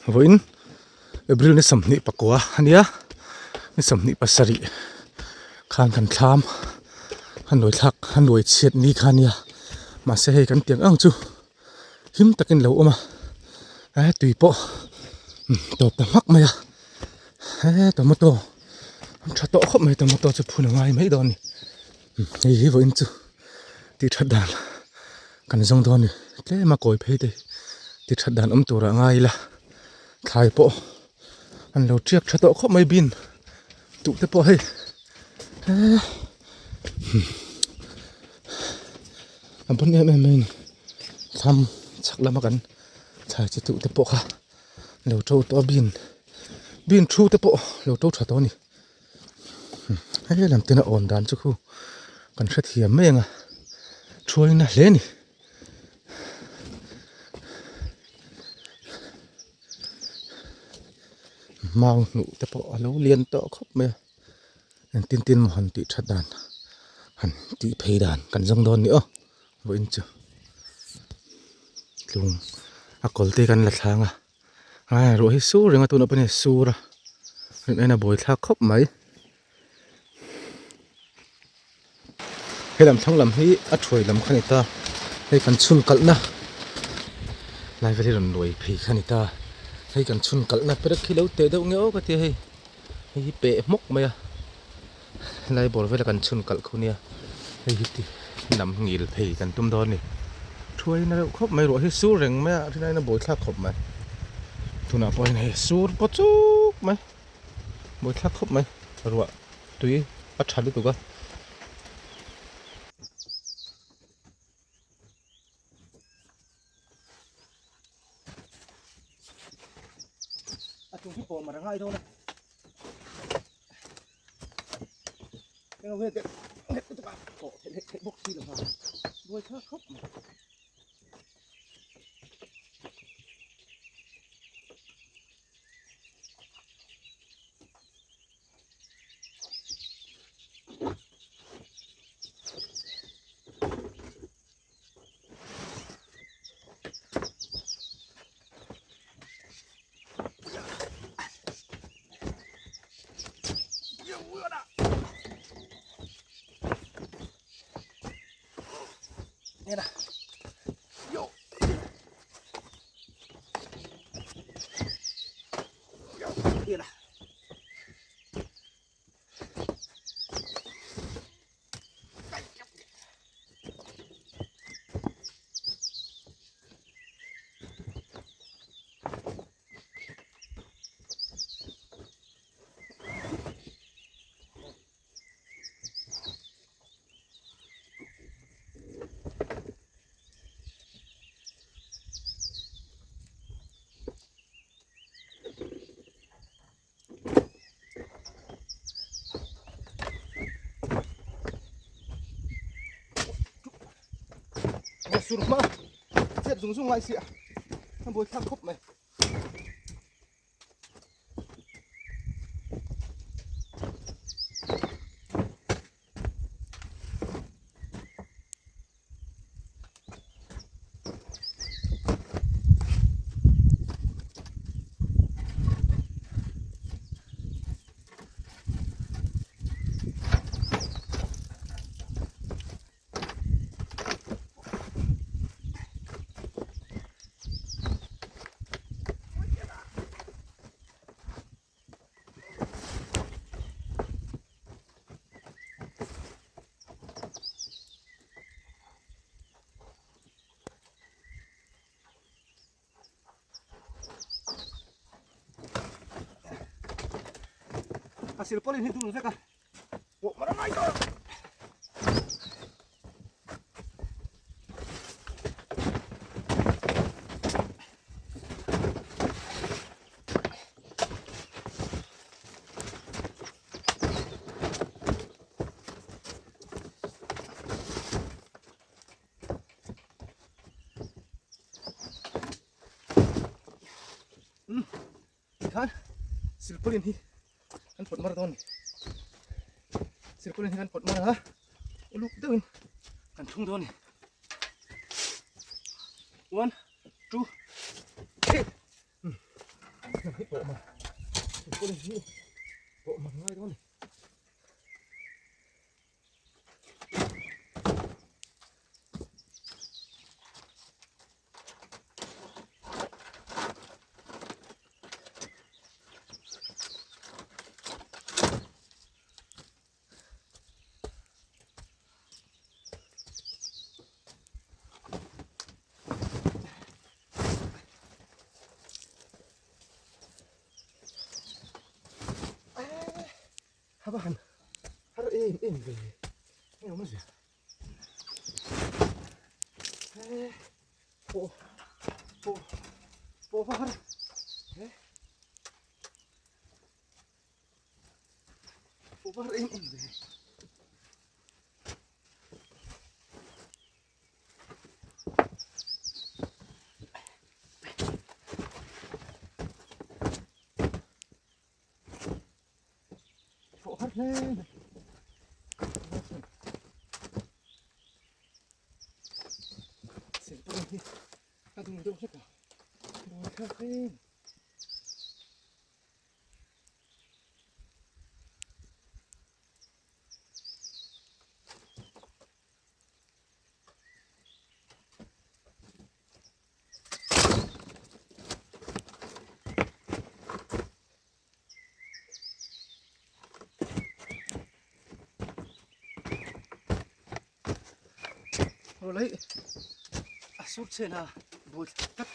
Vawiin April ni 29 a nia, ni 27 khan kan thlam a nuai thlak a nuai chhiat ni kha a nia. Mahse hei kan tiang ang chu him takin lo awm a, he tui pawh tawp ta hmak mai a, he tomato an tha tawh khawp mai tomato chu phun a ngai mai dawn a ni. Hei hi vawiin chu tih that dan kan zawng dawn a ni tlem a kawi phei te tih that dan awm turah ngai ila thlai pawh an lo tiak tha tawh khawp mai bin duh te pawh hei eee a bon em em mai a ni thlam chhak lama kan thlai chi tuh te pawh kha lo to tawh a bin bin thu te pawh lo to tha tawh a ni. Hei lam ten a awn dan chu khu kan hrethiam mai ang a thuaina hle a ni. Mau hnuh te pawh a lo lian tawh khawp mai a engtin tin maw han tih that dan han tih phei dan kan zawng dawn ni aw vawiin chu tlung a kawl te kan la thlang a. Ai ruah hi sur reng a tunah pawh hian sur a rin aiin a buai thlak khawp mai helam thlang lam hi a thuai lam kha a ni ta hei kan chhun kalhna lai vel hi rawn luai phei kha a ni ta hei kan chhun kalhna perek hi lo teh deuh nge aw ka tia hei hei hi peh hmawk mai a helai bawr vela kan chhun kalh khu nia hei hi ti lam ngil phei kan tum dawn a ni thuai na reuh khawp mai ruah hi sur reng mai a rin aiin a buaithlak khawp mai tunah pawh hian hei sur paw chuk mai buaithlak khawp mai ruah tui a tha lutuk a. A chung hi pawh mar a ngai dawn a. Englo nge teh nghet lutuk a pawh theih theih bawk si lo ha. Buai thlak khawp mai. Nghe nè. Vô. Nghe nè. Sur hma chet zung zung lai sia a buai thlak khawp mai. A silpaulin hi dul vek a pawh mar a ngai tawh. Tikhan silpaulin hi kan pawt mar dawn a ni silpaulin hi kan pawt mar a uluk deuhin kan thung dawn a ni one two three. Hei pawh man silpaulin hi pawh man ngai dawn a ni. Hava han har em em ve nge awm zia he pawh pawh pawh va har he pawh va har em em ve. Pawh har hle mai. Silpaulin hi a dum deuh hlek a, buai thlak hle mai. Awlai a sur chhen a buai tlat.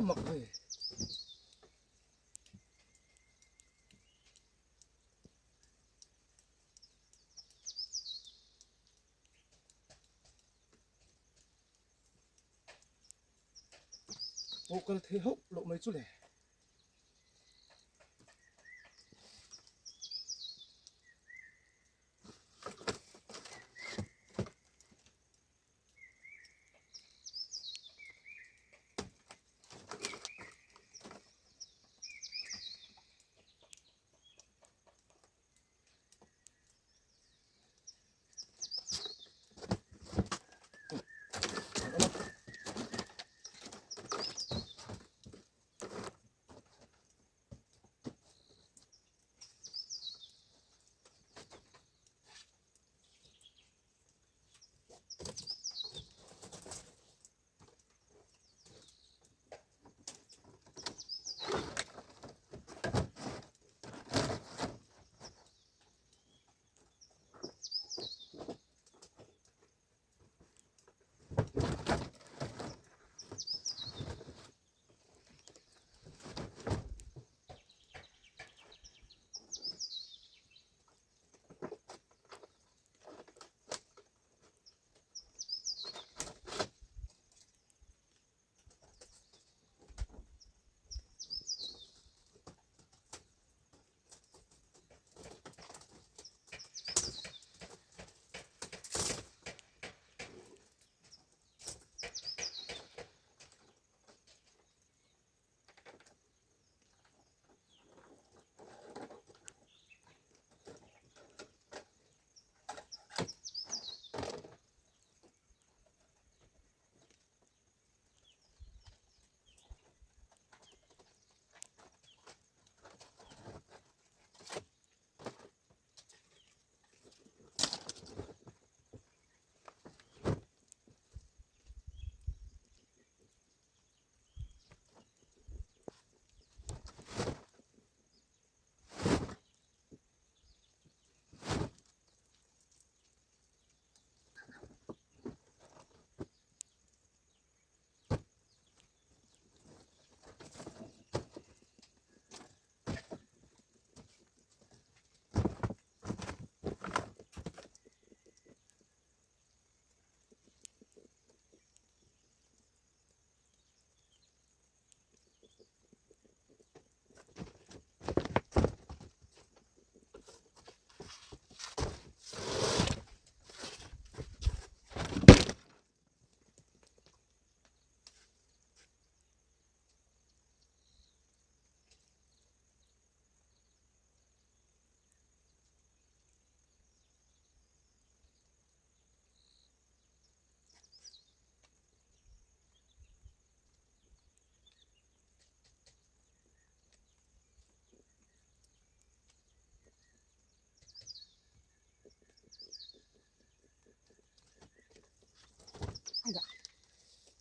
Mak ve. Pawh kal thei hauh loh mai chu le.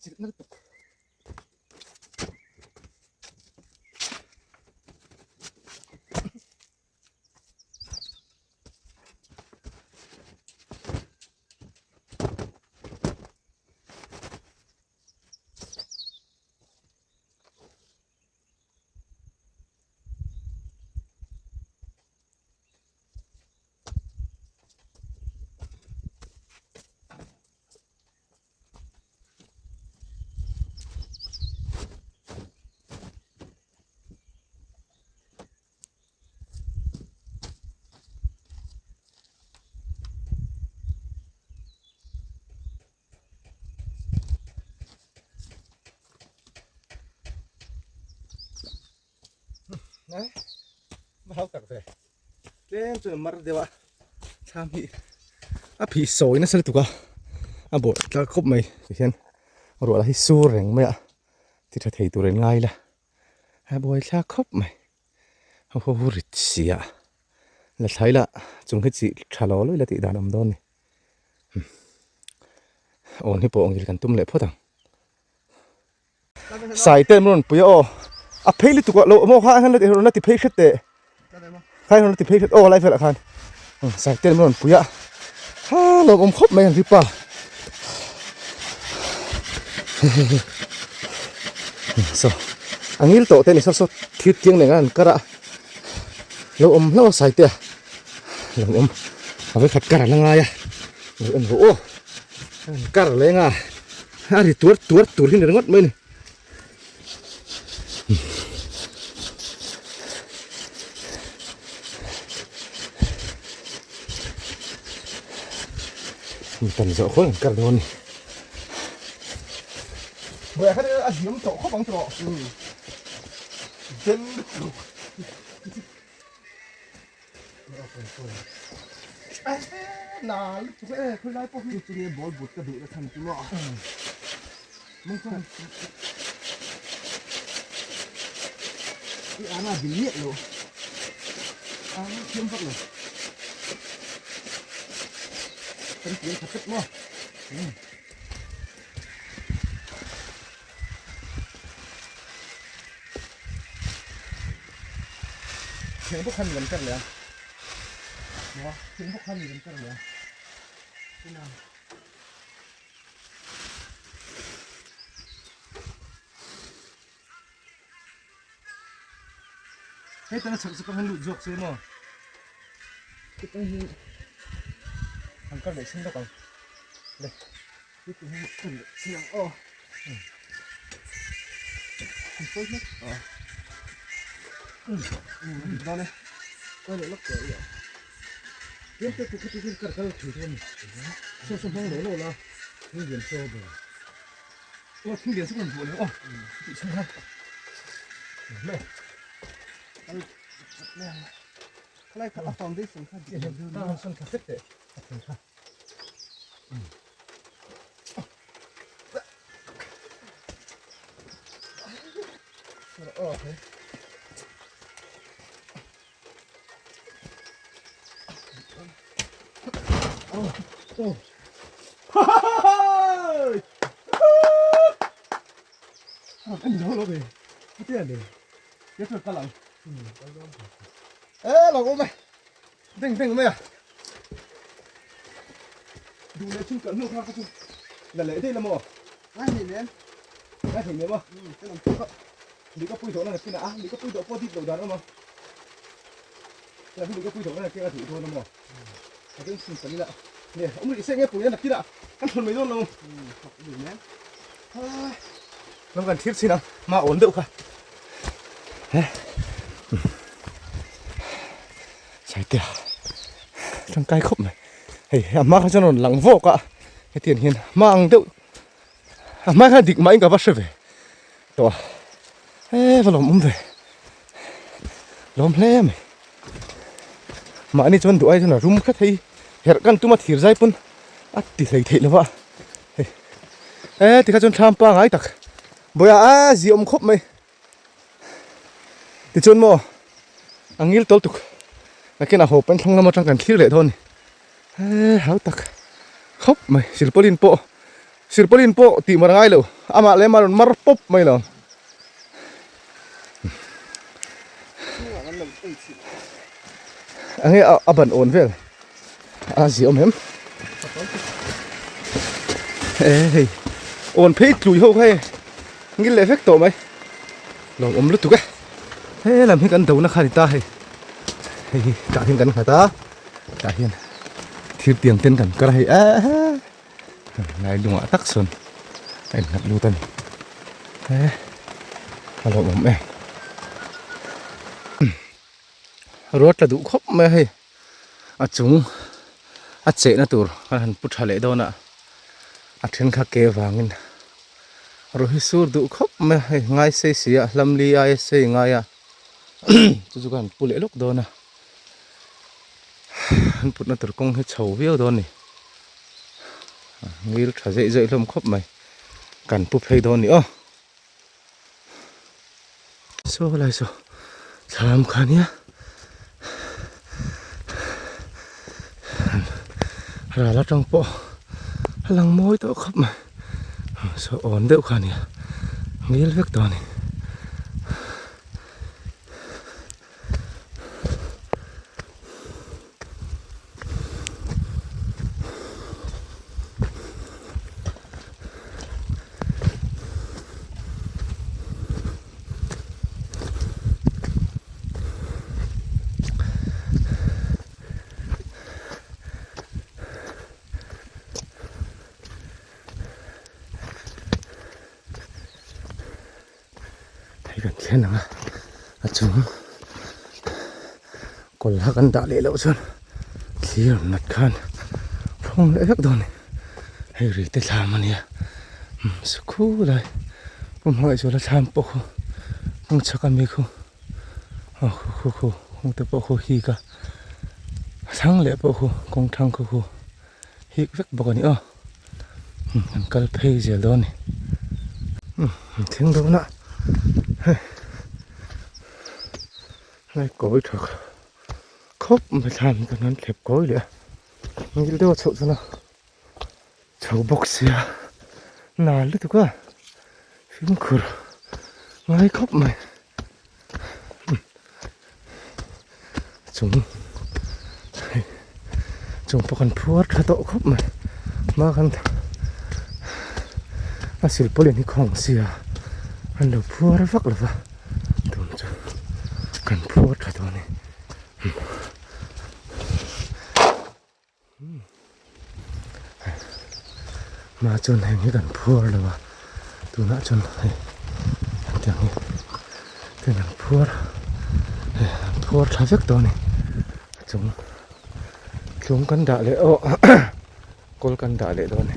Chilh na lutuk. Hau tak ve tlem chuan a mar deuh a thlam hi a phih sawi nasa lutuk a a bawh tlar khawp mai tihian ruah lah hi sur reng mai a ti tha thei tur in ngai ila a buaithlak khawp mai ho ho hu rit si a la thlai lah chung hi chi tha lo lo ila tih dan a awm dawn a ni awn hi pawh ngil kan tum leh phawt ang. Sai te an rawn pui a aw a phei lutuk a lo maw kha hian rawn la ti phei hret teh kha hian rawn la ti phei hret aw lai velah khan sai te an rawn pui a ha lawmawm khawp mai an ri pa saw a ngil tawh te ni saw saw thir tiang nen an kar a lo awm hlauh a sai te a lawmawm a vawikhat kar a la ngai a lo en rawh aw an kar leng a. A ri tuar tuar tur hi ni ringawt mai ni. Mi tan zawh khawl an kar dawn ni. Buai kha a ziam tawh khawp ang tawh. Den lutuk. Na lutuk e khawi lai pawh hi. Chu nge ball but ka duh na chhan chu maw. Mung chuan. I ana bil miah lo. Ana thiam vak lo. Kan pian tha pet maw. Thing bawk khan mi kan kar leh a maw thing bawk khan mi kan kar leh a hei tana chhak chu ka han lut zawk che maw Heta hi han kar leh chin lawk ang le. Heti hi ka leh chiang aw. An sawi hlek a. Dik dawn e. Kawi leh lawk teh i a. Tlem te chu khati hian kar kal thei dawn a ni. Saw saw hmang lo lo la, thing lian saw ber. Aw thing lian saw kan vuah leh aw. Tih chhung khan. Le. Kal chat mai ang. Khalai kha a foundation kha dik lo deuh ni. Ta sawn kha hlek teh. A thing kha. Deng deng mai a. Duh leh chhung kalh hnu kha ka chu la leh daih la maw? Ngai hei nen. Ngai hei nen maw? Ka lam phawt a. Lih ka pui dawh na nakin a, lih ka pui dawh pawh dip loh dan a awm a. Tunah hian lih ka pui dawh na nakin a duh dawn a maw? Ka beng chhung kalh ila. Nge, awm rih se nge pui a nakin a, kan thawn mai dawn lo. Thawk duh nen. Lam kan thlir chin ang, ma awn deuh kha. He. Saitea tangkai khawp mai hei a hma kha chuan rawn lang vawk a hetiang hian hma ang deuh a hma khan dik mahin ka va hre ve tawh a he va lawm awm ve lawm hle mai mahni chuan duh ai chuan a rum kha thei herh kan tum a thir zai pawn a ti hlei theih lova hei e tikha chuan thlam pangai tak bawih a ziah awm khawp mai. Tichuan maw a ngil tawl tuk nakin a haw pawn thlang lam atang kan thlir leh dawn a ni he hau tak khawp mai silpawlin pawh. Silpaulin pawh tih mar ngai lo amah leh amah rawn mar pawp mai lo. Enge a ban awn vel a zia awm em e hei awn phei tlui ho kha hei ngil leh vek tawh mai lawm awm lutuk e he lam hi kan do na kha ni ta hei hei hi tah hian kan nghat a tah hian thir tiang ten kan kar a hei eh Lai lungah tak sawn a innghat lut a ni. He a lawmawm em. Ruat tla duh khawp mai a hei a chung a chehna tur kan han pu tha leh dawn a a then kha ke vangin ruah hi sur duh khawp mai a hei ngai sei si a hlam li aia sei ngai a chu chu ka han pu leh lawk dawn a an putna tur kawng hi chho viau dawn a ni. Ngil tha zeih zeih hlawm khawp mai kan pu phei dawn ni aw saw lai saw thlam kha nia ral atang pawh a lang mawi tawh khawp mai saw awn deuh kha nia ngil vek tawh a ni. Hei kan thlen ang a a chung kawlha kan dah leh loh chuan thlir nat khan phawng leh vek dawn a ni hei ri te thlam a nia sukhu lai pum hmangaih zuala thlam pawh khu kawng chhak ami khu aw khu khu khu kawng te pawh khu hik a a thlang leh pawh khu kawng thlang khu khu hik vek bawk a ni aw. An kal phei zel dawn a ni. An thleng dawn a hei lai kawi tha khawp mai thlam kan han thlep kawi leh a ngil deuh a chhoh chuan a chho bawk sia nal lutuk a fimkhur ngai khawp mai. Chung hei chung pawh kan phuar tha tawh khawp mai hma khan a silpawlin hi khawng sia an lo phuar vak lo va tun chu kan phuar tha tawh a ni. Hma chuan heng hi kan phuar lo a tunah chuan hei hetiang hi ten an phuar hei an phuar tha vek tawh a ni a chung tlung kan dah leh aw kawl kan dah leh dawn a ni.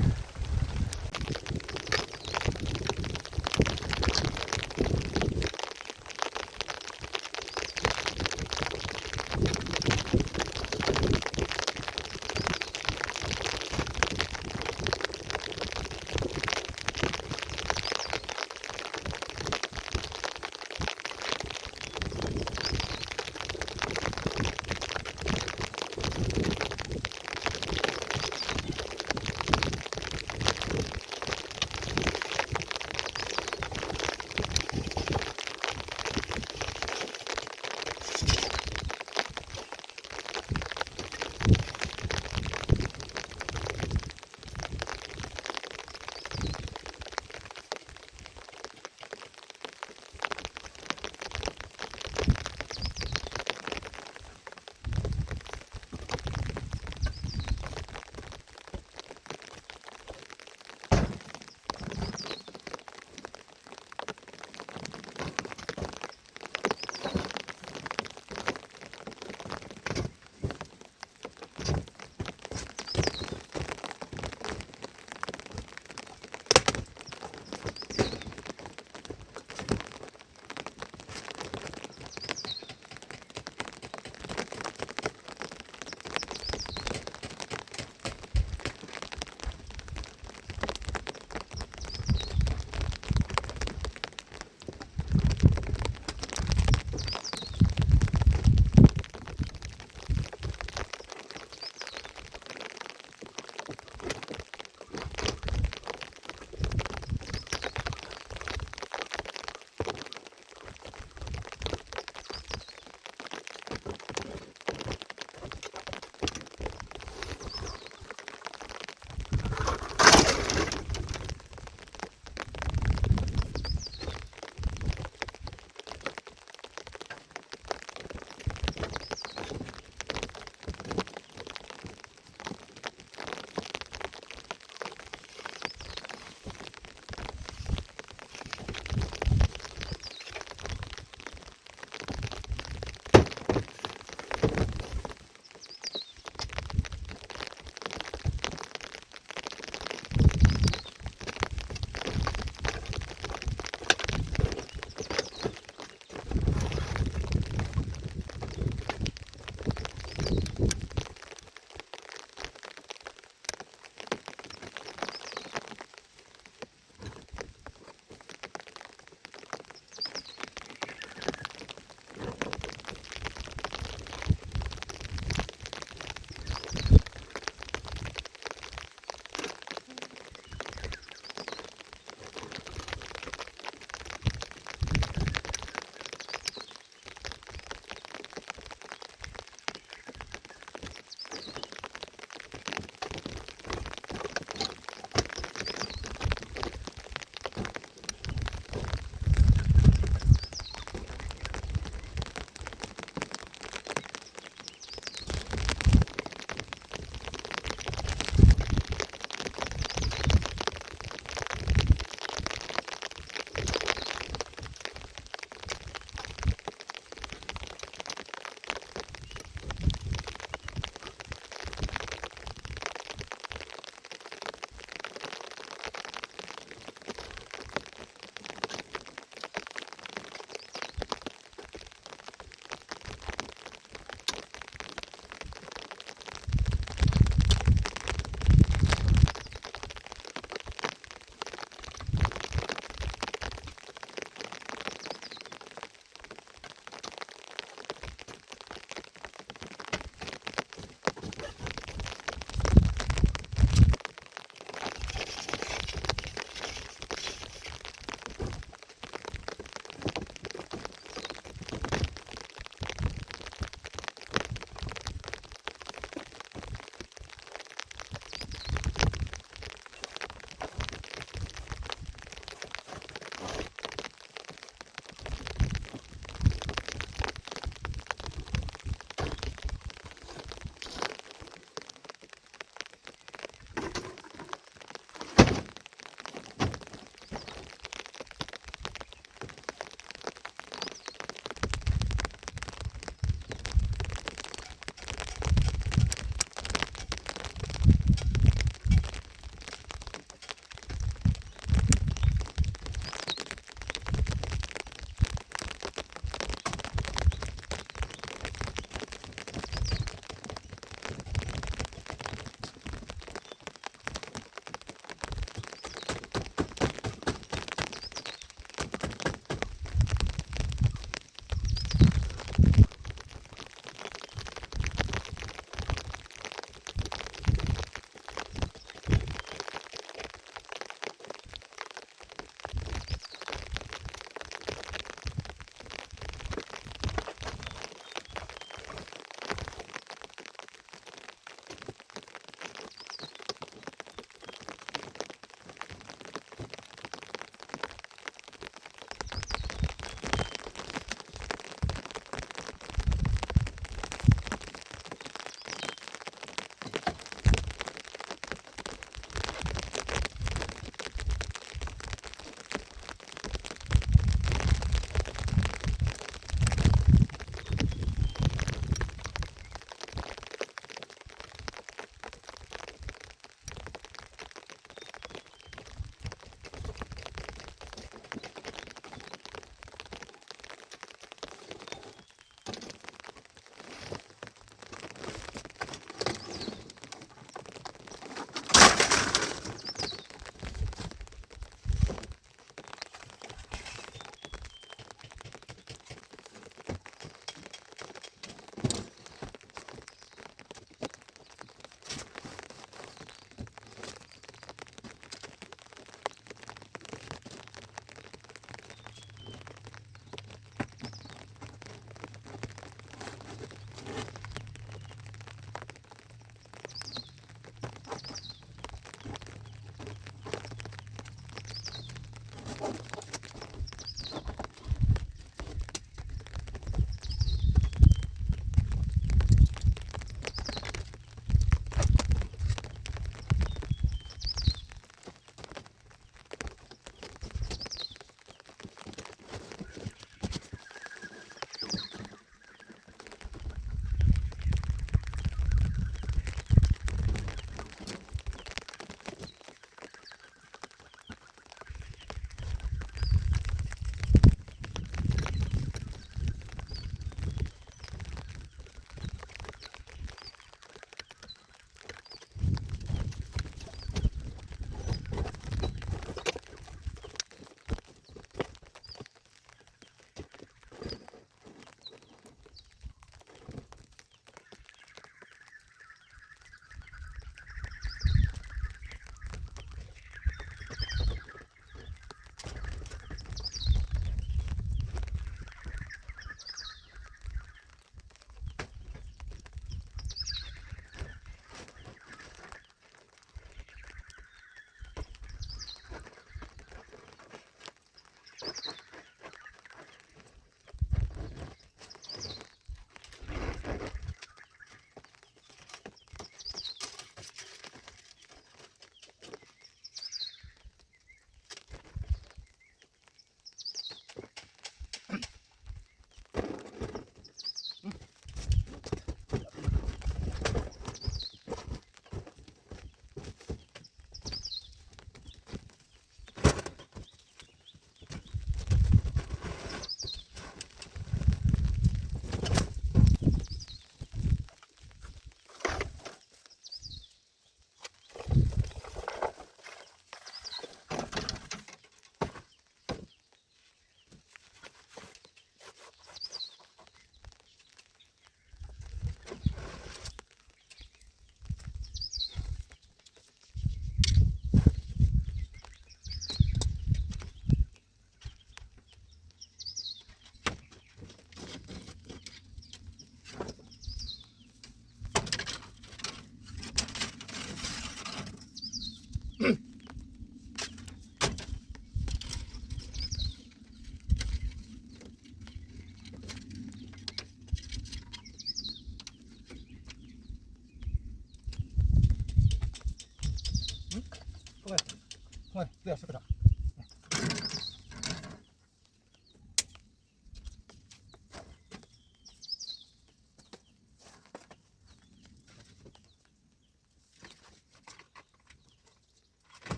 Sakra.